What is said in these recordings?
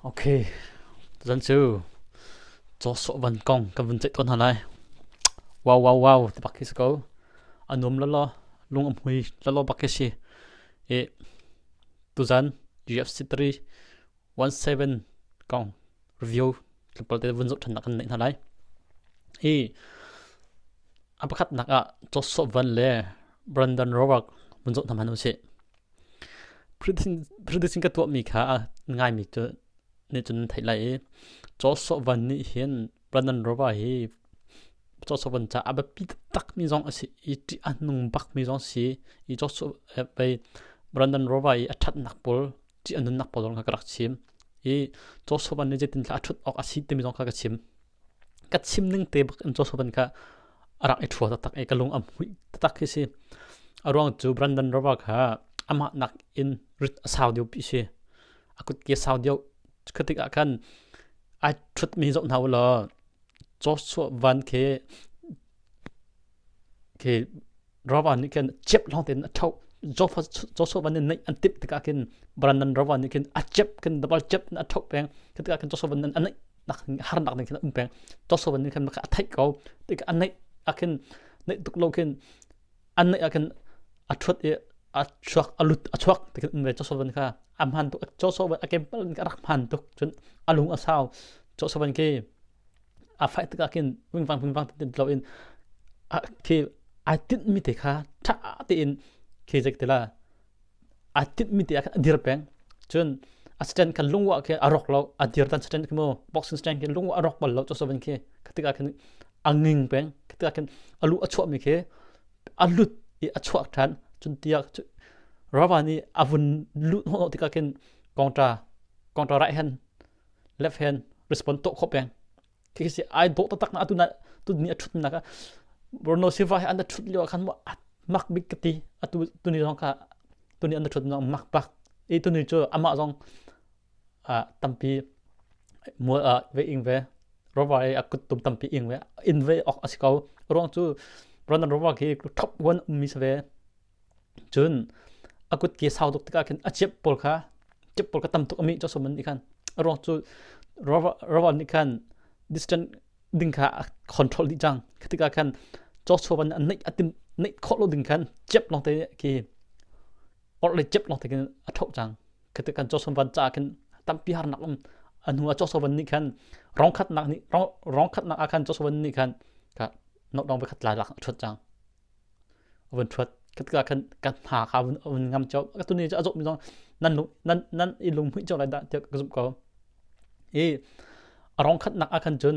Ok, zan cu cawsawh van kong kan vun ceih tawn hna lai. Wow wow wow ti bak khi si ko. A nuam lalaw, lung a hmui lalaw bak khi si. I tuzan UFC 3 17 kong review tlawmpal te vun zoh ṭhan nak kan neih hna lai. Hi a pakhatnak ah cawsawh van le Brandon Roark vun zoh hna hmanh usih. Prediction ka tuahmi kha a ngaimi cu nih cun theih lai i cawsawh van nih hin Brandon Rova hi cawsawh van caah a biapi taktakmi zong a si i ṭih a nung bakmi zong a si i cawsawh pei Brandon Rova i a ṭhatnak pawl ṭih a nunnak pawl zong kha ka rak chim i cawsawh van nih zeitin thla a ṭhut awk a si timi zong kha ka chim. Ka chim ning te bak in cawsawh kha a rak i ṭhua taktak i ka lung a hmuih taktak khi si. A ruang cu Brandon Rova kha amah nak in rit a sau deuh pi si. A kutke sau deuh. Khi tikah khan ai ṭhutmi zoh hna u law Joshua Van khi khi Rova nih khin cep lawng tein a ṭhoh. Joshua Van nih neih an timh tikah khin Brandon Rova nih khin a cep khin double cep in a ṭhoh peng. Khi tikah khin Joshua Van nih a neih nak harnak ding khin a um peng. Joshua Van nih khin a theih ko. Tikah a neih ah khin neih tuk lo khin an neih ah khin a ṭhuat i a chuak a lut a chuak ti khin um ve Joshua Van kha a hman tuk. Joshua Van a kempal in a rak hman tuk. Cun a lung a sau. Joshua Van khi a fai tikah khin vingvang vingvang ti lo in khi ai tinhmi te kha ṭha tein khi zei ti la ai tinhmi te ah khan a dir peng cun a stand kha lungwa khi a rawk lo a dir tan stand khi mu boxing stand khi lungwa a rawk bal lo chu khi khi tikah khin a nging peng khi tikah khin a lu a chuahmi khi a lut i a chuak ṭhan cun tiah rava nih a vun lut hnawh tikah khin kongṭa kongṭa right hand left hand respond tuah khawh peng khi si ai dawh taktak na atu na tu ni a thut nak ah Bruno Silva he an thut lio khan mak bik ka ti atu tuni zong kha tuni an thut zong mak bak i tuni cu amah zong tampi mual ve ing ve rova i a kut tum tampi ing ve in ve ok a si ko ruang cu Brandon Rova khi top one ummi si ve Cun a kutke sau tuk tikah khin a ciap pawl kha ciap pawl kha tam tuk a mih cawsawm nih khan a ruang cu rubber nih khan distance ding kha a control dih cang. Khi tikah khan cawsawm an neih a tim neih khawh lo ding khan ciap lawngte khi orhlei ciap lawngte khin a ṭhoh cang. Khi tikah cawsawm van caah khin tampi harnak um. A hnu ah cawsawm nih khan rong khatnak nih rong khatnak ah khan cawsawm nih khan kha nokdong voikhat lai lak a ṭhuat cang. A vun ṭhuat. Khi tikah khan ka hna kha a vun ngam cio. Ka tuni cu a zawtmi zong nan lung nan nan i lunghmuih cio lai dah tiah ka zumh ko. I a rong khatnak ah khan cun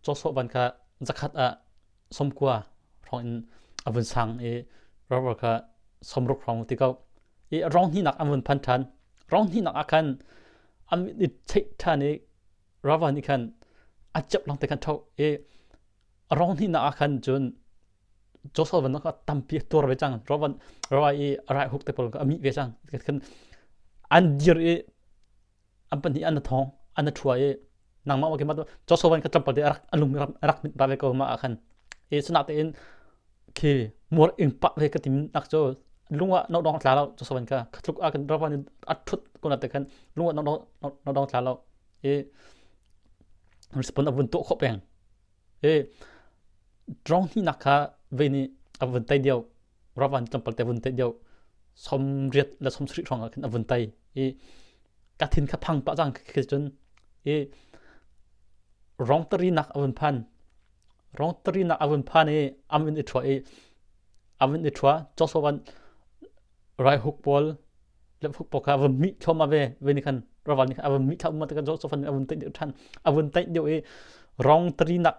cawsawh van kha zakhat ah 90 hrawng in a vun sang i rubber kha 60 hrawng ti ko. I rong hnihnak an vun phan ṭhan. Rong hnihnak ah khan an i cheih ṭhan i rubber nih khan a cep lawng te khan ṭho i a rong hnihnak ah khan cun Joshua van kha tampi a tuar ve cang. Rovan Rova i a right hook te pawl a mih ve cang. Khan an dir i an pahnih an thong an thua i nangmah ma keimah Joshua van kha tlawmpal te rak alung rak mit ba ve ko ma ah khan i sunak tein khi muar ing pak ve ka tim nak cu lungah no dong tla lo Joshua van kha khatluk a kan Rovan a thut ko na te khan lungah no dong no dong tla lo i respond a vun tuah khawh peng I drone hnihnak kha vei nih a vun tei deuh. Ravan tlawmpal te vun tei deuh. 80 le 70 hrawng ah khin a vun tei. I ka thin kha phang pah cang khi cun i rong tarinak a vun phan. Rong tarinak a vun phan i am in i ṭhua i am in i ṭhua. Cawsawan right hook pawl left hook pawl kha a vun mih thluahmah ve. Ve nih khan raval nih khan a vun mih thluahmah tikah Joseph nih a vun taih deuh ṭhan. A vun taih deuh i rong tarinak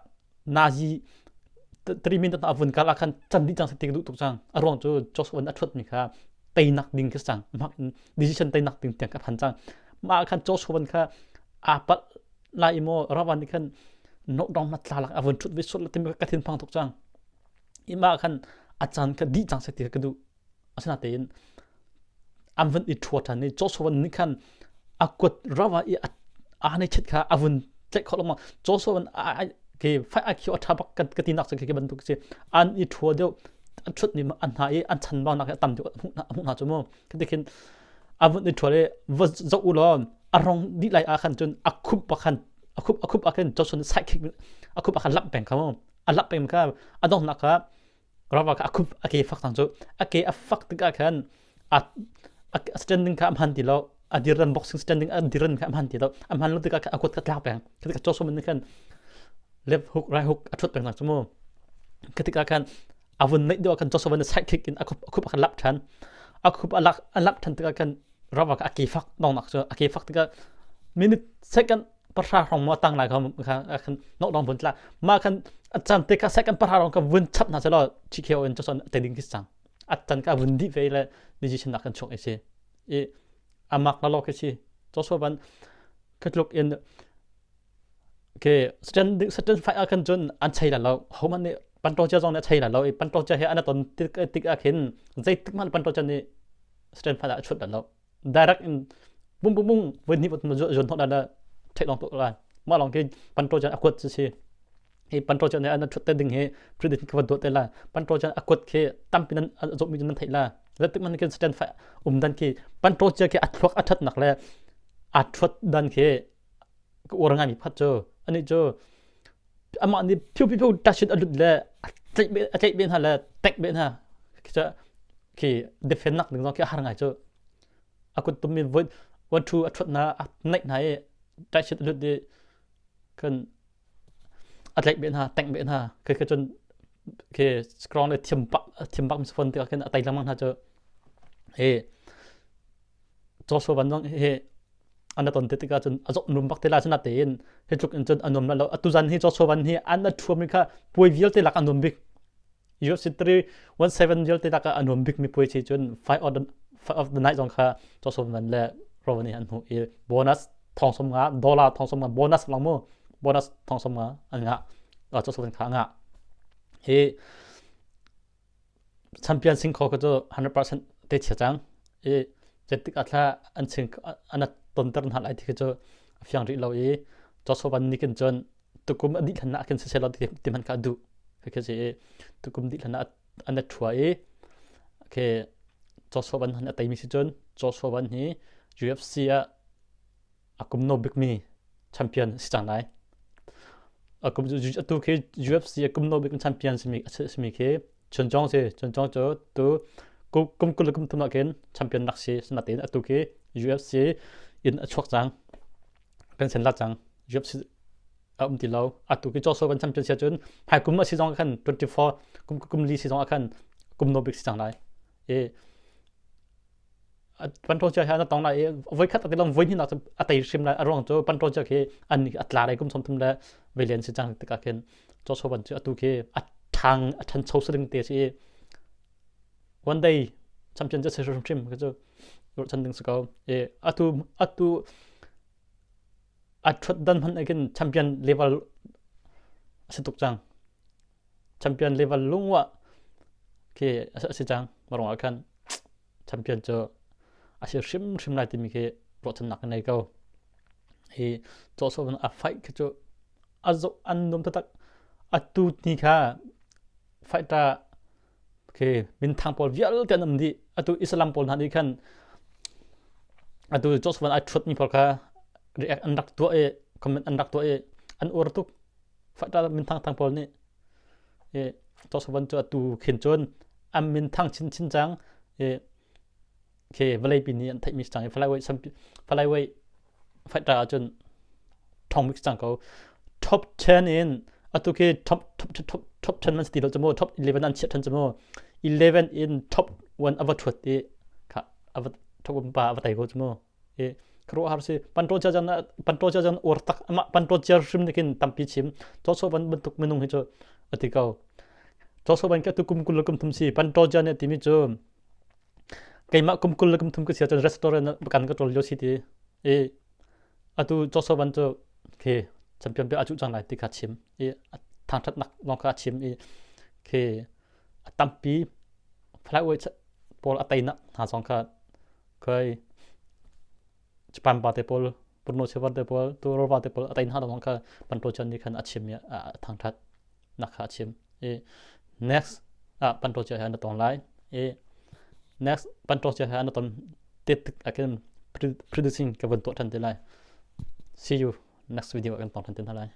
nazi tari minute a vun kal ah khan can dih cang ti ka duh tuk cang. A ruang cu Joshua a ṭhuat mi kha teinak ding khi cang. Mak in decision teinak ding tiang ka phan cang. Mah khan Joshua kha aa palh lai i maw ravan nih khan nokdong na tla lak a vun ṭhut ve sual timi ka thin phang tuk cang. I mah khan a caan kha dih cang seh ti ka duh. Asinain an vun i ṭhua ṭhan i Joshua nih khan a kut rava i a nei chit kha a vun tlaih khawh lengmang. Joshua ke fai a khiu a ṭha bak ka tinak cu khi bantuk si. An i ṭhua deuh an ṭhut ni an hna i an chanbaunak hi a tam deuh a hmuh hna cu mu. Khi khin a vun i ṭhua i va zoh u law A rong dih lai ah khan cun a khup ah khan a khup a khup ah khan Joshua nih side kick a khup ah khan lamh peng kha mu. A lamh peng kha a donghnak kha Rava kha a khup a ke fak cang cu. A ke a fak tikah khan a a standing kha a hman ti lo. A dirran boxing standing a dirran kha a hman ti lo. A hman lo tikah khan a kut kha tlak peng. Khi tikah Joshua nih khan left hook right hook a thut peng cang cu mu. Khi tikah khan a vun neih deuh ah khan Joshua nih side kick in a khup a khup a khan lap ṭhan. A khup a lak a lap ṭhan tikah khan Rava kha a ke fak dongnak cu a ke fak tikah minute second pahra hrawng maw tang lai kha khan nok dong vun tla ma khan a chan te kha second pahra hrawng ka vun chap hna selaw TKO in Joshua te ding kis cang a chan ka vun dih ve le decision nak kan chuak i si i amak la lo khi si Joshua ban khatluk in Okay, certain certain fight ah khan cun an chei la lo. Hohmanh nih Pantoja zong nih a chei la lo i Pantoja he an ton tik tik ah khin zeitik hmanh Pantoja nih certain fight ah a chut la lo. Direct in bung bung bung voi hnih voi zun hnawh la theih long tuk lai. Mah lawng khi Pantoja a kuat cu si. Hi Pantoja nih an thut te ding hi predict ka van tuah te la. Pantoja a kuat khi tampi nan zawhmi nan theih la. Zeitik hmanh khin certain fight um dan khi Pantoja khi a thluak a that nak le a thuat dan khi ka uar ngaimi pakhat cu anih cu amah nih phiu phiu phiu touch a lut le a tlaih beh a tlaih beh hna le tek beh hna khi khi defend nak ding zong khi a har ngai cu a kut tum in voi one two a thut na a naih hna i touch a lut i kan a tlaih beh hna tengh beh hna khi khi cun khi strong le thiam bak thiam bak mi phone tikah khin a tai lengmang hna cu hi Joshua van zong hi an ton te tikah cun a zoh num bak te la cun tein hi tluk in cun a nuam lo atu zan hi Joshua van hi an a thuam mi kha puai vialte lak a nuam bik UFC 317 vialte lak a nuam bik mi puai chi cun fight of the fight of the night zong kha Joshua van le Rowan an hmu i bonus thong som nga dollar thong som nga bonus lang mu bonus thong som nga an nga Joshua van kha nga hi Champion sing kho kha cu 100% te chia cang i zeitik ah thla an ching an tonter hna lai ti khi cu a fiang rih lo i Joshua Van nih khin cun tukum a dih hlan ah khin siseh law ti ti hmanh kha a duh khi si i tukum dih hlan ah an a ṭhua i okay Joshua Van han a teimi si cun Joshua Van hi UFC ah a kum no bikmi champion si cang lai. A kum atu khi UFC a kum no bik champion simi simi khi Chun Chong si Chun Chong cu tu kum kul kum thum ah khin champion nak si natin atu khi UFC in a chuak cang kan sen la cang UFC a um ti lo atu khi Joshua kan champion sia cun hmai kum a si zong khan 24 kum kum li si zong ah khan kum no bik si cang lai e Panṭawcia he an tong lai i voikhat a ti long voi hnihnak cu a tei hrim lai a ruang cu panṭawcia khi an a tla lai kum 30 le velian si cang tikah khin Joshua ban cu atu khi a ṭhang a ṭhancho saling te si i one day champion cu si hrim hrim khi cu ruahchan ding si ko i atu atu a ṭhut dan hmanh khin champion level a si tuk cang champion level lungwa khi a si cang marong ah khan champion cu a si hrimhrim lai timi khi ruahchannak ka ngei ko. Hi Joshua a fight khi cu a zoh an nuam taktak. Atu ni kha fighter khi minthang pawl vialte an um dih. Atu Islam pawl hna nih khan atu Joshua ai ṭhut mi pawl kha react an rak tuah i comment an rak tuah i an uar tuk. Fighter minthang thang pawl nih i Joshua cu atu khin cun an min thang chinchin cang i khi vawleipi nih an theihmi si cang i flyweight flyweight fighter ahcun ṭhawng bik si cang ko. Top 10 in atu khi top top top top 10 man si ti lo cu mu top 11 an chiah ṭhan cu mu 11 in top 1 a va ṭhuat i kha a va top 1 pa a va tei ko cu mu i khuaruahhar si panṭaw cia zan panṭaw cia zan uar tak amah panṭaw cia hrim nikin tampi chim Joshua ban bantuk minung hi cu a ti ko Joshua ban ka tu kum 20 le kum thum si panṭaw cia nih timi cu keimah kum 20 le kum thum ka sia cun restaurant kan ka ṭol lio si ti i atu Joshua ban cu khi champion pe a cuh cang lai ti kha chim i thangṭhatnak lawng kha a chim i khi a tampi flyweight pawl a teinak hna zong kha Khoi Japan pa te pawl Bruno Silva te pawl Turova te pawl a tein hna kha Panto chan nih khan a chim i a thangthat nak kha a chim i next ah Panto chia he an tong lai i next Panto chia he an ton tit tik ah khin Producing ka van tuah ṭhan te lai. See you next video ah kan tong ṭhan te hna lai.